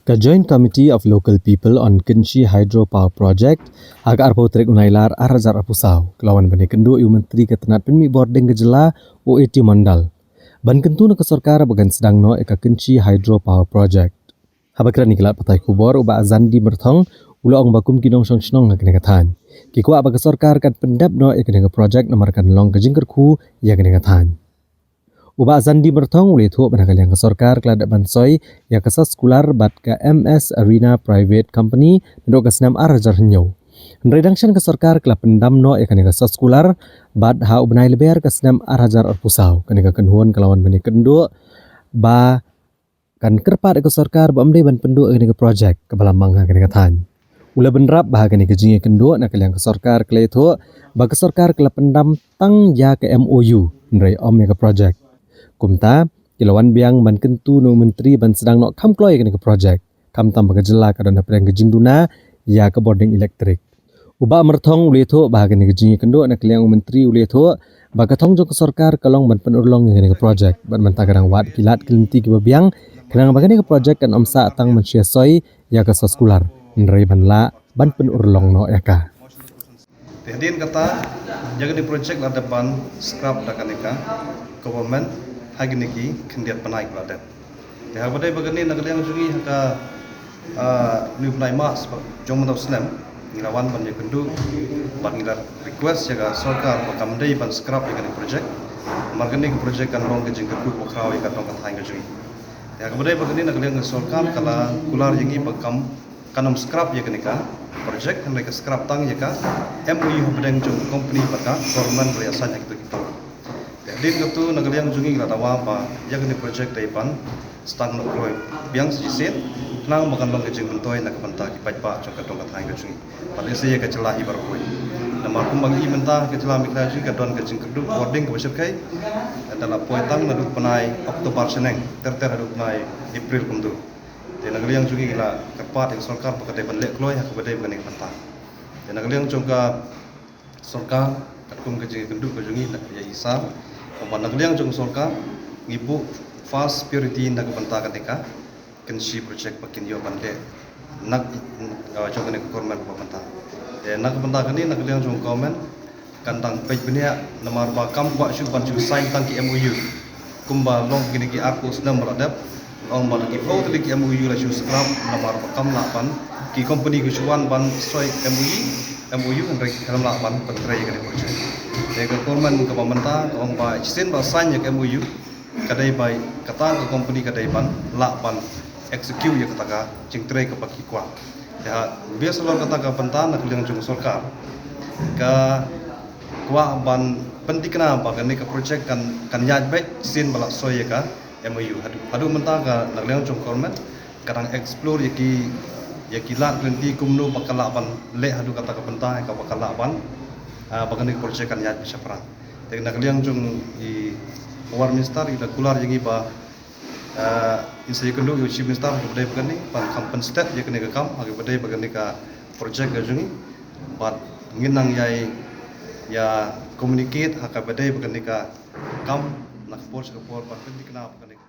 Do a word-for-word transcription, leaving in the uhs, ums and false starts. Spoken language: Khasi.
Ka Joint Committee of Local People on Kynshi Hydro Power Project, ha ka arphew tarik u Nailar ar hajar arphew saw, ka la wan ban ïakynduh ïa u Myntri ka tnat pynmih bording ka jylla, u A T Mondal, ban kyntu na ka sorkar ba kan sdang noh ïa ka Kynshi Hydro Power Project. Haba kren ïa ki lad pathai khubor, u Bah Azandi Myrthong u la ong ba kum ki nongshong shnong ha kane ka thaiñ, ki kwah ba ka sorkar kan pyndep noh ïa kane ka project namar kan long ka jingkyrkhu ïa kane ka thaiñ. U Bah Azandi Myrthong u la ïathuh ba na ka liang ka sorkar ka la dep ban soi ïa ka sas kular bad ka M S Arena Private Company naduh ka snem ar hajar hynñiew. Hynrei dang shen ka sorkar ka la pyndam noh ïa kane ka sas kular bad ha u bnai Lber ka snem ar hajar arphew saw, kane ka kynhun ka la wan ban ïakynduh ba kan kyrpad ïa ka sorkar ba ym dei ban pynduh ïa kane ka project kaba la mang ha kane ka thaiñ. U la bynrap ba ha kane ka jingïakynduh na ka liang ka sorkar ka la ïathuh ba ka sorkar ka la pyndam tang ïa ka M O U, hynrei ym ïa ka project. Kumta, ki la wan biang ban kyntu na u Myntri ban sdang noh kham kloi ïa kane ka project, khamtam ba ka jylla ka don hapdeng ka jingduna ïa ka bording elektrik. U Bah Myrthong u la ïathuh ba ha kane ka jingïakynduh na ka liang u Myntri u la ïathuh ba ka thong jong ka sorkar ka long ban pynurlong ïa kane ka project bad mynta ka dang wad ki lad ki lynti kiba biang khnang ba kane ka project kan ym sah tang ban shu ïa soi ïa ka sas kular, hynrei ban lah ban pynurlong noh ïa ka. Te hadien kata, ïa kane ka project la dep ban scrap da kane ka government ha kine ki khyndiat bnai ba la dep. Te haba dei ba kane na ka liang jong ngi ha ka, ah, une u bnai March ba jong mynta u snem, ngi la wan ban ïakynduh bad ngi la request ïa ka sorkar ba kam dei ban scrap ïa kane ka project. Namar kane ka project kan long ka jingkyrkhu kaba khraw ïa ka dong ka thaiñ ka jong ngi. Te haba dei ba kane na ka liang ka sorkar ka la kular ïa ngi ba kam, kan ym scrap ïa kane ka project, hynrei ka scrap tang ïa ka M O U hapdeng jong ka company bad ka government ba la ïasain ha kito ki por. Te hadien kata na ka liang jong ngi ngi la dawa ba ïa kane ka project dei ban sdang noh kloi biang sa shisien khnang ba kan long ka jingmyntoi na ka bynta ki paidbah jong ka dong ka thaiñ ka jong ngi bad lehse ïa ka jylla hi baroh kawei. Namar kumba ngi i mynta ka jylla Meghalaya jong ngi ka don ka jingkyrduh bording kaba shyrkhei, da la poi tang naduh bnai October shaneng ter ter haduh bnai April kumto. Te na ka liang jong ngi ngi la kyrpad ïa ka sorkar ba ka dei ban leh kloi ha kaba dei ba kane ka bynta. Te na ka liang jong ka sorkar, katkum ka jingïakynduh ka jong ngi na ïa i sar, kumba na ka liang jong ka sorkar ngi buh first priority na ka bynta kane ka Kynshi project ba kin ïoh ban leh na, ah, jong kane ka government ba mynta. Te na ka bynta kane na ka liang jong ka government kan dang peit bniah namar ba kam kwah shuh ban shu sign tang ki M O U. Kumba long kine ki arphew snem ba la dep, long ba la ki phew tylli ki M O U la shu scrap namar ba kam lah ban, ki company ki shu wan ban soi M O U, M O U hynrei ki khlem lah ban pyntrei ïa kane ka project. Te ka government kaba mynta ka ong ba shisien ba sign ïa ka M O U, ka dei ba kata ka company ka dei ban lah ban execute ïa kata ka jingtrei kaba ki kwah. Te ha bad halor kata ka bynta na ka liang jong ka sorkar ka kwah ban pynthikna ba kane ka project kan, kan ïaid beit shisien ba la soi ïa ka M O U. Haduh, haduh mynta ka na ka liang jong ka government ka dang explore ïa ki, ïa ki lad ki lynti kumno ba ka lah ban leh haduh kata ka bynta ïa kaba ka lah ban, ah, ba kane ka project kan ïaid beit shaphrang. Te na ka liang jong i Power Minister i la kular ïa ngi ba, ah, in sa ïakynduh ïa u Chief Minister ha kaba dei ba kane ban kham pynstet ïa kane ka kam ha kaba dei ba kane ka project ka jong ngi. Bad ngin nang ïai ïa communicate ha kaba dei ba kane ka kam na ka por sha ka por ban pynthikna ba kane ka